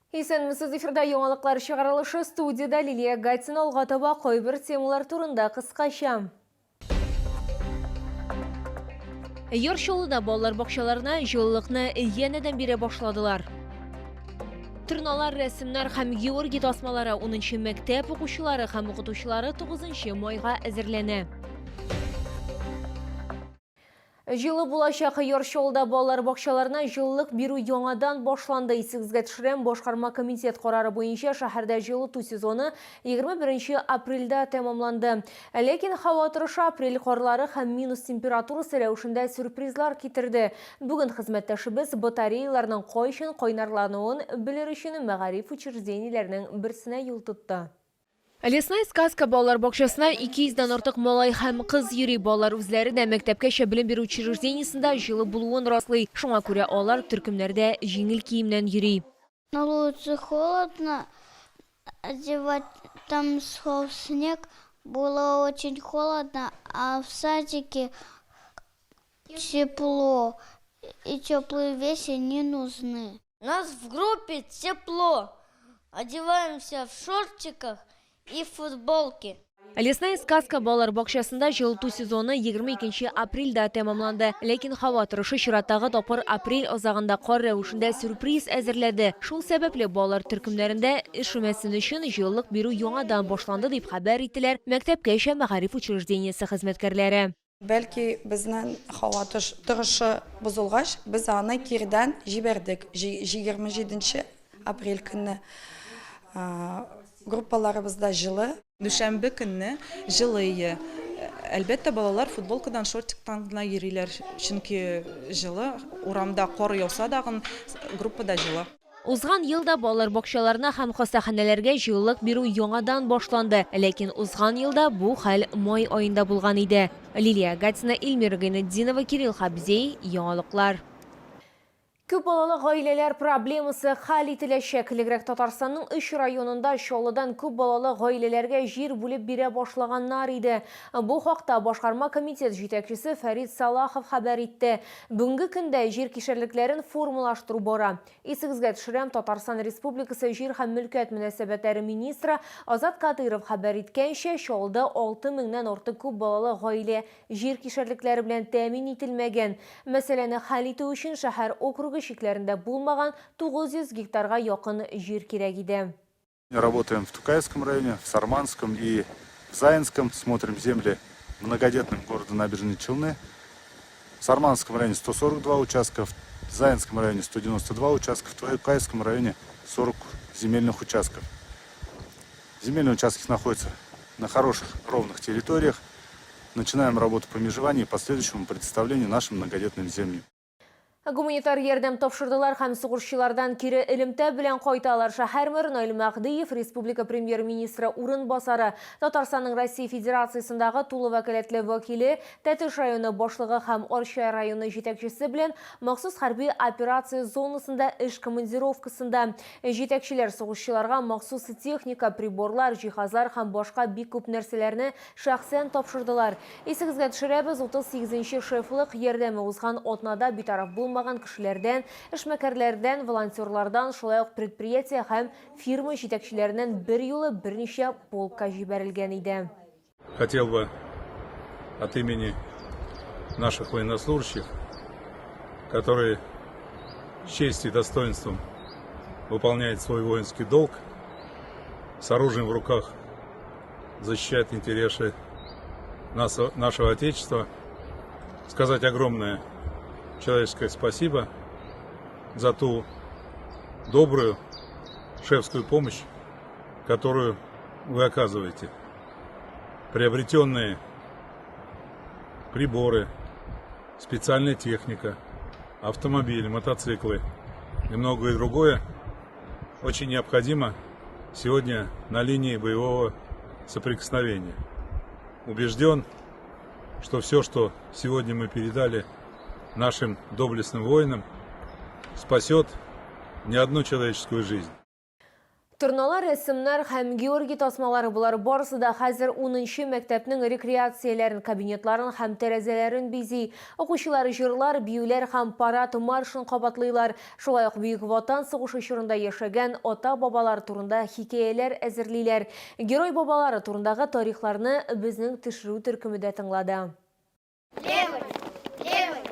Исәнмесез, эфирда яңалыклар чыгарылышы, студиядә Лилия Гатина. Алга таба кайбер темалар турында кыскача. Яр Чаллыда балалар бакчаларына җылылыкны янәдән бирә башладылар. Торналар, рәсемнәр һәм Георгий тасмалары 10 мәктәп укучылары һәм укытучылары 9 майга әзерләнә. Җылы булачак. Яр Чаллыда балалар бакчаларына җылылык бирү яңадан башланды. Исегезгә төшерәм, башкарма комитет карары буенча шәһәрдә җылыту сезоны 21 апрельдә тәмамланды. Ләкин һава торышы апрель карлары һәм минус температурасы рәвешендә сюрпризлар китерде. Бүген хезмәттәшебез батареяларның кайчан кайнарлануын белер өчен мәгариф учреждениеләренең берсенә юл тотты. Лесная сказка балалар бакчасына 200 дән артык малай һәм кыз йөри. Балалар үзләре дә мәктәпкәчә белем бирү учреждениесендә җылы булуын раслый. Шуңа күрә алар төркемнәрдә җиңел киемнән йөри. На улице холодно, одевать там шел снег, было очень холодно, а в садике тепло и теплые вещи не нужны. У нас в группе тепло. Одеваемся в шортиках и футболке. Лесная сказка балалар бакчасында җылыту сезоны 22 апрельдә тәмамланды. Ләкин һава торышы чираттагы тапкыр апрель азагында кар рәвешендә сюрприз әзерләде. Шул сәбәпле балалар төркемнәрендә өшемәсен өчен җылылык бирү яңадан башланды, дип хәбәр иттеләр мәктәпкәчә мәгариф учреждениесе хезмәткәрләре. Бәлки безнең һава торышы бозылгач, без аны кирдән җибәрдек. 27 нче апрель көнне группаларыбызда җылы. Дүшәмбе көнне җылы ие. Әлбәттә, балалар футболкадан, шортиктан гына йөриләр, чөнки җылы. Урамда кар яуса дагын, группада җылы. Узган ел да балалар бакчаларына һәм хастаханәләргә җылылык бирү яңадан башланды. Ләкин узган елда бу хәл май аенда булган иде. Лилия Гатина, Эльмира Гайнетдинова, Кирилл Хабзей, Яңалыклар. Күп балалы гаиләләр проблемасы хәл ителәчәк. Элегрәк Татарстанның өч районында Чаллыдан күп балалы гаиләләргә җир бүлеп бирә башлаганнар иде. Бу хакта башкарма комитет җитәкчесе Фәрит Салахов хәбәр итте. Бүгенге көндә җир кишәрлекләрен формалаштыру бара. Исегезгә төшерәм, Татарстан Республикасы җир һәм мөлкәт мөнәсәбәтләре министры Азат Кадыйров хәбәр иткәнчә, Чаллыда алты меңнән артык күп балалы гаилә җир кишәрлекләре белән тәэмин ителмәгән. Мәсьәләне хәл итү өчен шәһәр округы чикләрендә булмаган 900 гектарга якын җир кирәк иде. Работаем в Тукаевском районе, в Сарманском и в Заинском. Смотрим земли многодетным города Набережные Челны. В Сарманском районе 142 участка, в Заинском районе 192 участка, в Тукаевском районе 40 земельных участков. Земельные участки находятся на хороших ровных территориях. Начинаем работу по межеванию и последующему предоставлению нашим многодетным землям. Гуманитар ярдәм тапшырдылар һәм сугышчылардан кире элемтә белән кайталар. Шәһәр мэры Наил Мәһдиев, республика премьер-министры урынбасары, Татарстанның Россия Федерациясендагы тулы вәкаләтле вәкиле, Тәтеш районы башлыгы һәм Арча районы җитәкчесе белән махсус хәрби операция зонасында эш командировкасында. Җитәкчеләр сугышчыларга махсус техника, приборлар, җиһазлар һәм башка бик күп нәрсәләрне шәхсән тапшырдылар. Исегезгә төшерәбез, 38 нче шефлык ярдәме узган атнада битараф булмаган кешеләрдән, эшмәкәрләрдән, волонтерлардан, шулай ук предприятие һәм фирма җитәкчеләреннән берьюлы берничә полкка җибәрелгән иде. Хотел бы от имени наших военнослужащих, которые с честью и достоинством выполняют свой воинский долг, с оружием в руках защищают интересы нашего Отечества, сказать огромное человеческое спасибо за ту добрую шефскую помощь, которую вы оказываете. Приобретенные приборы, специальная техника, автомобили, мотоциклы и многое другое очень необходимо сегодня на линии боевого соприкосновения. Убежден, что все, что сегодня мы передали нашим доблестным воинам, спасет не одну человеческую жизнь. Торналар, рәсемнәр һәм Георгий тасмалары болар барысы да хәзер унынчы мәктәпнең рекреацияләрен, кабинетларын һәм тәрәзәләрен бизи. Укучылар җырлар, биюләр һәм парад маршын кабатлыйлар. Шулай ук Бөек Ватан сугышы чорында яшәгән ата-бабалар турында хикәяләр әзерлиләр. Герой бабалары турындагы тарихларны безнең төшерү төркеме дә тыңлады. Левый, левый,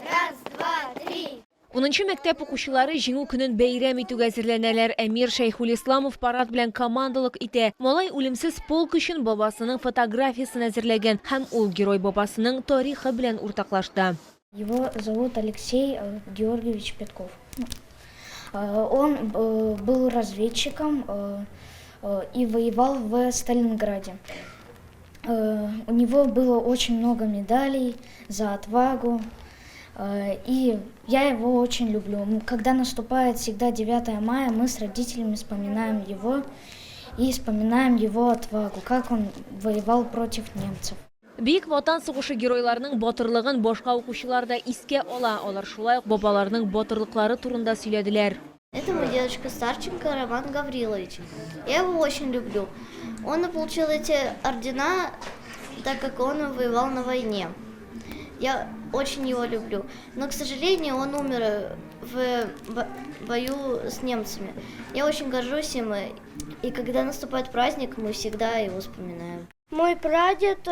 раз, два, три. Унынчы мәктәп укучылары Җиңү көнен бәйрәм итүгә әзерләнәләр. Әмир Шәйхулисламов парад белән командалык итә. Малай үлемсез полк өчен бабасының фотографиясен әзерләгән һәм ул герой бабасының тарихы белән уртаклашты. Его зовут Алексей Георгиевич Пятков. Он был разведчиком и воевал в Сталинграде. У него было очень много медалей за отвагу. И я его очень люблю. Когда наступает всегда 9 мая, мы с родителями вспоминаем его и вспоминаем его отвагу, как он воевал против немцев. Бөек Ватан сугышы геройларының батырлыгын башка укучылар да искә ала. Алар шулай ук бабаларының батырлыклары турында сөйләделәр. Это мой дедушка Старченко Роман Гаврилович. Я его очень люблю. Он получил эти ордена, так как он воевал на войне. Я очень его люблю. Но, к сожалению, он умер в бою с немцами. Я очень горжусь им, и когда наступает праздник, мы всегда его вспоминаем. Мой прадед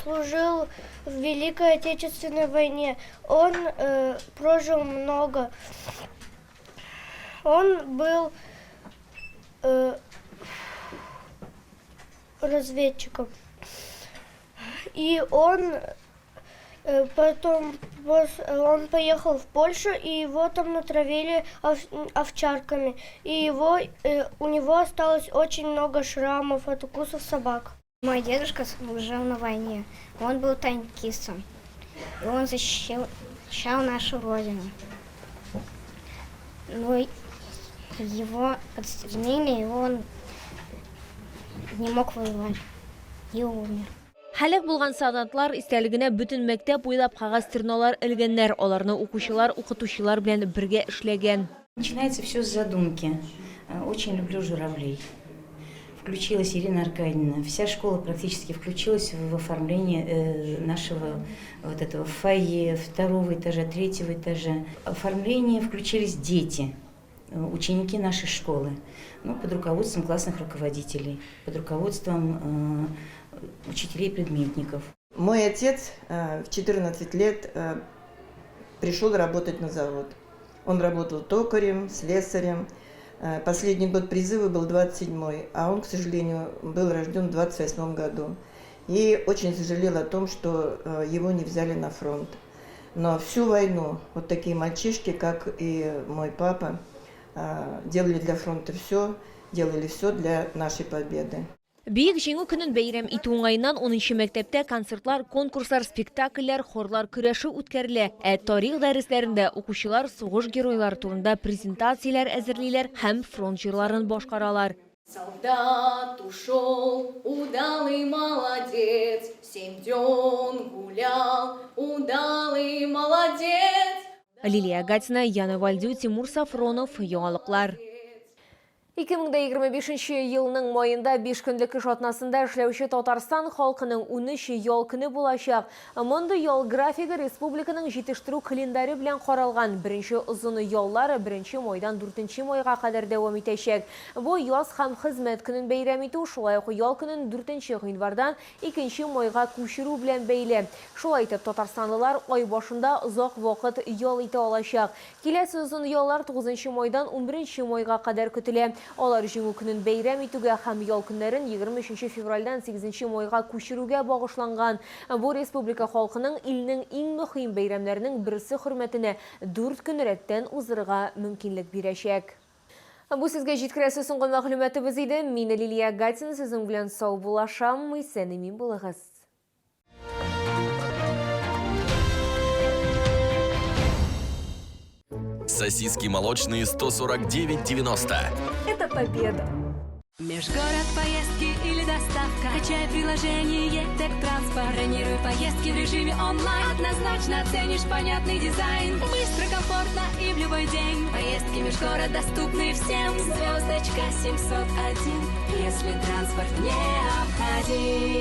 служил в Великой Отечественной войне. Он прожил много. Он был разведчиком. И он потом он поехал в Польшу, и его там натравили овчарками. И у него осталось очень много шрамов от укусов собак. Мой дедушка служил на войне. Он был танкистом. И он защищал нашу родину. Но его подстрелили, и он не мог воевать. И умер. Һәлак булган солдатлар истәлегенә бөтен мәктәп буйлап кәгазь торналар элгәннәр. Аларны укучылар, укытучылар белән бергә эшләгән. Начинается все с задумки. Очень люблю журавлей. Включилась Ирина Аркадьевна. Вся школа практически включилась в оформление нашего вот этого фойе, второго этажа, третьего этажа. В оформление включились дети, ученики нашей школы, ну, под руководством классных руководителей, под руководством учителей-предметников. Мой отец в 14 лет пришел работать на завод. Он работал токарем, слесарем. Последний год призыва был 27-й, а он, к сожалению, был рожден в 28-м году. И очень сожалел о том, что его не взяли на фронт. Но всю войну вот такие мальчишки, как и мой папа, делали для фронта все, делали все для нашей победы. Бөек Җиңү көнен бәйрәм итү уңаеннан 10 мәктәптә концертлар, конкурслар, спектакльләр, хорлар көрәше үткәрелә. Ә тарих дәресләрендә укучылар сугыш геройлары турында презентацияләр әзерлиләр һәм фронт җырларын башкаралар. Солдат ушел, удалый молодец, семь дён гулял, удалый молодец. Лилия Гатина, Яна Вальдю, Тимур Сафронов, Яңалыклар. 2025 елның маенда 5 көнлек эш атнасында эшләүче Татарстан халкының 13 ял көне булачак. Мондый ял графигы республиканың җитештерү календаре белән каралган. Беренче озын яллар 1 майдан 4 майга кадәр дәвам итәчәк. Бу яз һәм хезмәт көнен бәйрәм итү, шулай ук ял көнен 4 гыйнвардан 2 майга күчерү белән бәйле. Шулай итеп, татарстанлылар ай башында озак вакыт ял итә алачак. Киләсе озын яллар 9 майдан 11 майга кадәр көтелә. Алар Җиңү көнен бәйрәм итүгә һәм ял көннәрен 23 февральдән 8 майга күчерүгә багышланган. Бу республика халкының илнең иң мөһим бәйрәмнәренең берсе хөрмәтенә 4 көн рәттән уздырырга мөмкинлек бирәчәк. Бу сезгә җиткерәсе соңгы мәгълүматыбыз иде. Мин Лилия Гатина сезнең белән саубуллашам. Исән-имин булыгыз. Сосиски молочные 149,90. Это победа. Межгород, поездки или доставка. Качай приложение Тек Транспорт. Бронируй поездки в режиме онлайн. Однозначно оценишь понятный дизайн. Быстро, комфортно и в любой день. Поездки межгород доступны всем. Звездочка 701, если транспорт необходим.